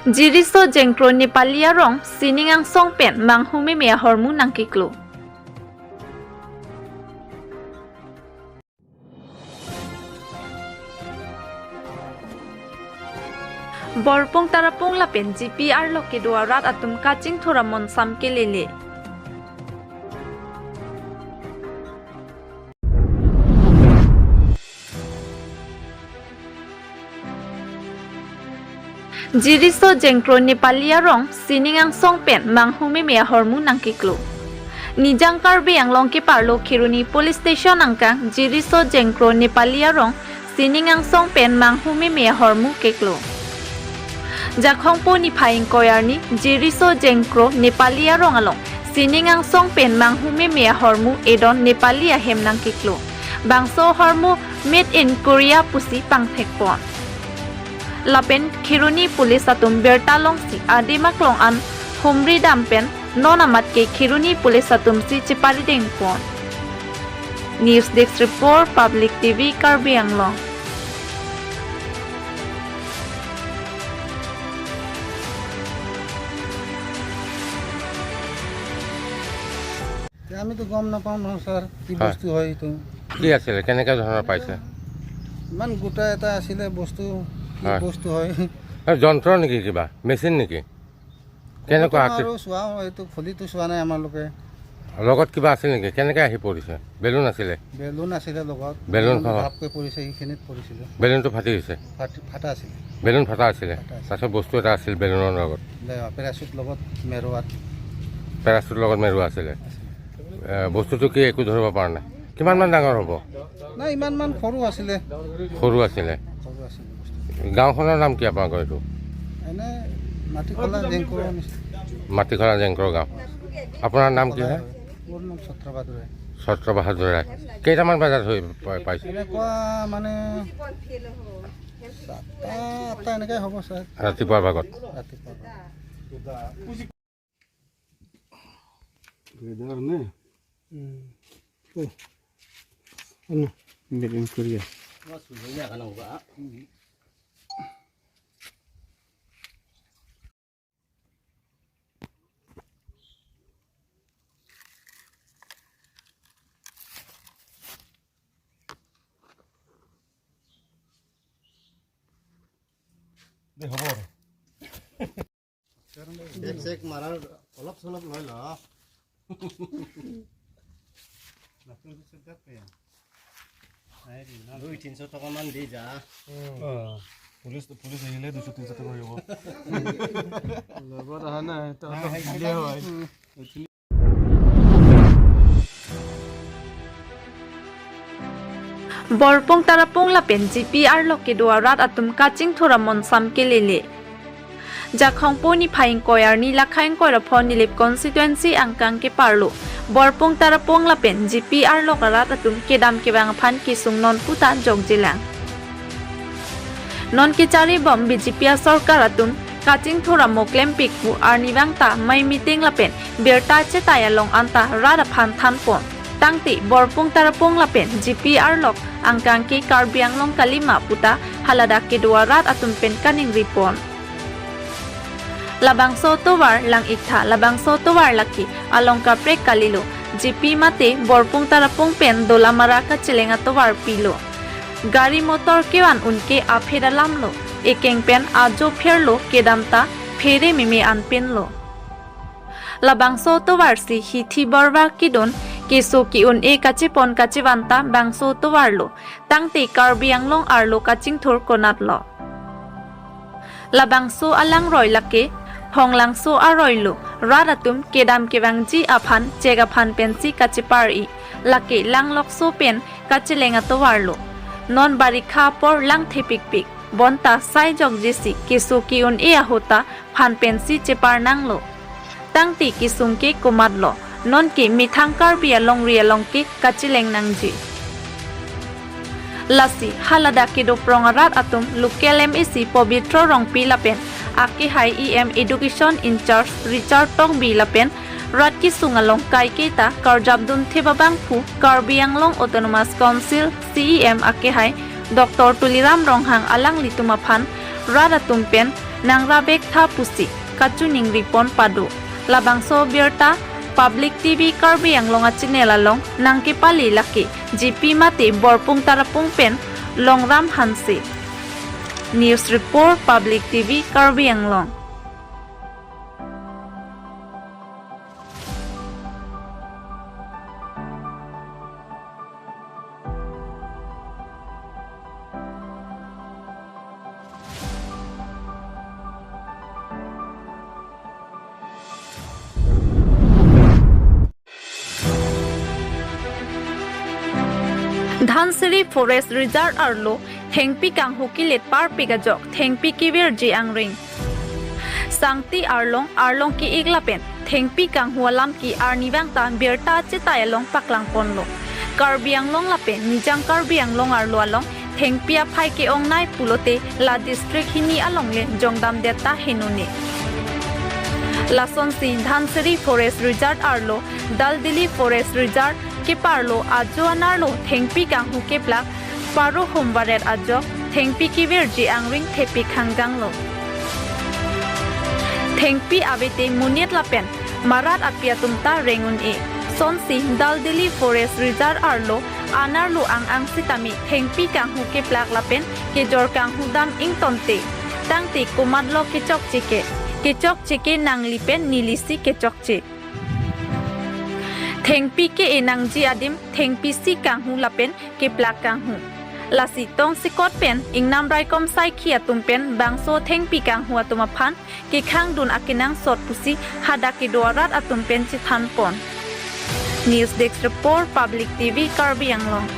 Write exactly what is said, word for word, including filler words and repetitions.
Jiriso Jengkro Nepali arong sining angsong pen manghu meme ahormu nangkeklo. Borpung Tarapung lapen G P arlo kedo arat atum kachingthur amonsam kelele. Jiriso Jengkro Nepali arong sining angsong pen manghu meme ahormu nangkeklo. Nijang Karbi Anglong keparlo Kheroni Police Station angkang Jiriso Jengkro Nepali arong sining angsong pen manghu meme ahormu keklo. Jakhongpo niphai ingkoi arni Jiriso Jengkro Nepali arong along sining angsong pen manghu meme ahormu edon Nepali ahem nangkeklo. Bangso ahormu made in Korea pusi pangthekpon. Lapen Kheroni police atum birta longsi adim aklong an humri dam pen non amat ke Kheroni police atum si cheparidengpon. News Desk Report, Public T V, Karbi Anglong. এতিয়া আমিতো গম নাপাওঁ নহয় ছাৰ, কি হয়। বস্তু হয় এইটো। কি আছিলে, কেনেকে ধৰণৰ পাইছে? ইমান গোটা এটা আছিলে বস্তু, কি হয়। বস্তু হয়। আৰু যন্ত্ৰ নেকি, কিবা মেচিন নেকি? কেনেকুৱা এইটো আছিল? আৰু চোৱা, এইটো খুলিটো চোৱা নাই আমালোকে। লগত কিবা আছিল নেকি? কেনেকে আহি পৰিছে? বেলুন আছিলে? বেলুন আছিলে লগত। বেলুন বেলুন সহ? ধাপকৈ পৰিছে, সেইখিনিত পৰিছিলে। বেলুনটো ফাটি গৈছে? ফাটি, ফাটা আছিলে। বেলুন ফাটা আছিলে? ফাটা আছিলে। তাৰপিছত বস্তু এটা আছিল বেলুনৰ লগত? দে, পেৰাচুট লগত মেৰুৱাত। পেৰাচুট লগত মেৰুৱা আছিলে? আছিলে। এ, বস্তুটো কি একো ধৰিব পৰা নাই? কিমান মান ডাঙৰ হ'ব? নাই, ইমান মান সৰু আছিলে। সৰু আছিলে? সৰু আছিলে বস্তু। গাঁওখনৰ নাম কি আপোনালোকৰ এইটো? এনে মাটিখলা জেংকৰৰ নিচিনা। মাটিখলা জেংকৰ গাঁও। আপোনাৰ নাম কি হয়? মোৰ নাম ছত্ৰ বাহাদুৰ ৰায়। ছত্ৰ বাহাদুৰ ৰায়। কেইটামান বজাত হৈ পা-, পাইছে? এনেকুৱা মানে সাতটা, আঠটা এনেকৈ হ'ব ছাৰ। ৰাতিপুৱাৰ ভাগত? ৰাতিপুৱাৰ ভাগত। Weather ne? Hmm. Oh. Ano? Made in Korea. দে, হ'ব আৰু। বেগ চেগ মাৰাৰ অলপ চলপ লৈ ল। দুই তিনিশ টকামান দি যা। অ, পুলিচ, পুলিচ আহিলে দুশ তিনিশ টকা হৈ যাব। লগত অহা নাই, তহঁতক দিলে হয়। Borpung Tarapung lapen G P arlo kedo arat atum kachingthur amonsam kelele. Jakhongpo niphai ingkoi arni lakha ingkoi ra pho Nilip constituency angkang keparlo Borpung Tarapung lapen G P arlo arat atum kedam kevang aphan kesung non puta jokjelang. Non kecharibom B J P asorkar atum kachingthur amo klempik pu arnivang ta mei meeting lapen birta chetai along anta rat aphan thanpon. Tangte Borpung Tarapung lapen G P arlo angkang ke Karbi Anglong kalima puta haladak kedo arat atum pen kaningripon. Labangso tovar lang-iktha, labangso tovar lake along kaprek kalilo, G P mate Borpung Tarapung pen Dolamara kacheleng atovar pilo. Gari motor kevan unke aphet alamlo, ekeng pen ajo pherlo, kedam ta phere meme anpinlo. Labangso tovar si hithi borva kedun, keso ke-un-e kachepon kachevan ta bangso tovarlo. Tangte Karbi Anglong arlo kachingthur konatlo? Labangso alangroi lake Phonglangso aroilo, rat atum kedam kevangji aphan chek aphan pensi kachepar-i, lake Langlokso pen kacheleng atovarlo. Non barikha apor lang thepikpik, bonta sai jokjesi keso ke-un-e ahut ta phan pensi chepar nanglo. Tangte kesung ke komatlo, non ke methang Karbi alongri along ke kacheleng nangji. Lasi haladak kedo prong arat atum local M A C Pobitro Rongpi lapen akehai E M Education in-charge Richard Tokbi lapen rat kesung along kaiketa karjapdun theba bangphu Karbi Anglong Autonomous Council C E M akehai Doctor Tuliram Ronghang alanglitum aphan rat atum pen nangrap-ik tha pusi kachiningri pon pado. Labangso abirta Public T V Karbi Anglong a channel along nangkepale lake G P mate Borpung Tarapung pen Longram Hanse. News report, Public T V Karbi Anglong. Dhansiri Forest Reserve arlo thengpi kanghu kelet parpik ajok thengpi kevirji angring. Sangti arlong, arlong ke-ik lapen thengpi kanghu alam ke arnivang ta birta chetai along paklang ponlo. Karbi Anglong lapen Nijang Karbi Anglong arlo along thengpi aphai ke-ongnei pulote la district hini along le jongdamdet ta henone. Lasonsi Dhansiri Forest Reserve arlo Daldili Forest Reserve keparlo ajo anerlo thengpi kanghu keplak pharo humvaret ajok thengpi kevirji angring thepik hangjanglo. Thengpi avete monit lapen marat api atum ta reng un-e. Sonsi Daldili Forest Reserve arlo anerlo ang-ang sitame thengpi kanghu keplak lapen kejor kanghu dam ingtonte, tangte komatlo kechokche ke? Kechokche ke nangli pen nelisi kechokche. Thengpi ke-e nangji adim thengpi si kanghu lapen keplak kanghu. Lasi tongsekot pen ingnam raikom saikhi atum pen bangso thengpi kanghu atum aphan kekhangdun akenangsot pusi hadak kedo arat atum pen chethan pon. News Desk Report, Public T V Karbi Anglong.